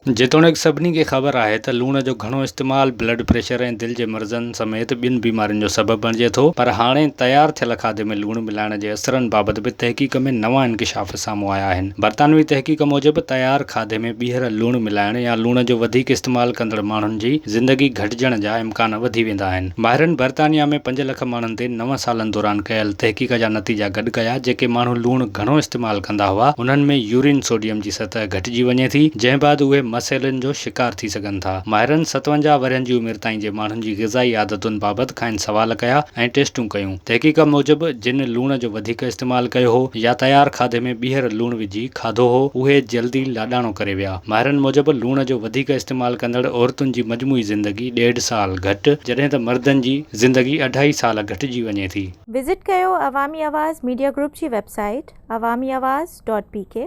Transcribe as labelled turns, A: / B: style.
A: جيتوڻيڪ سڀني کي خبر آهي ته لوڻ جو گهڻو استعمال بلڊ پريشر ۽ دل جي مرضن سميت ٻين بيمارين جو سبب بڻجي ٿو پر هاڻي تيار ٿيل کاڌي ۾ لوڻ ملائڻ جي اثرن بابت به تحقيق ۾ نوان انڪشاف سامهون آيا آهن. برطانوي تحقيق موجب تيار کاڌي ۾ ٻيهر لوڻ ملائڻ يا لوڻ جو وڌيڪ استعمال ڪندڙ ماڻهن جي زندگي گهٽجڻ جا امڪان وڌي ويندا آهن. ماهرن برطانيا ۾ پنج لک ماڻهن تي نو سالن دوران ڪيل تحقيق جا نتيجا گڏ ڪيا، جيڪي ماڻهو لوڻ گهڻو استعمال ڪندا هئا انهن ۾ يورين سوڊيم جي سطح گهٽجي وڃي ٿي، جنهن بعد اهي مسئلن جو شڪار ٿي سگهن ٿا. ماهرن 57 ورهين جي عمر تائين جي ماڻهن جي غذائي عادتن بابت کانئن سوال ڪيا ۽ ٽيسٽون ڪيون. تحقيق موجب جن لوڻ جو وڌيڪ استعمال ڪيو هو يا تيار کاڌي ۾ ٻيهر لوڻ وجهي کاڌو هو، اهي جلدي لاڏاڻو ڪري ويا. ماهرن موجب لوڻ جو وڌيڪ استعمال ڪندڙ عورتن جي مجموعي زندگي ڏيڍ سال گهٽ، جڏهن ته مردن جي زندگي اڍائي سال گهٽجي وڃي ٿي.
B: وزٽ ڪيو عوامي آواز ميڊيا گروپ جي web site Awami Awaz dot P K.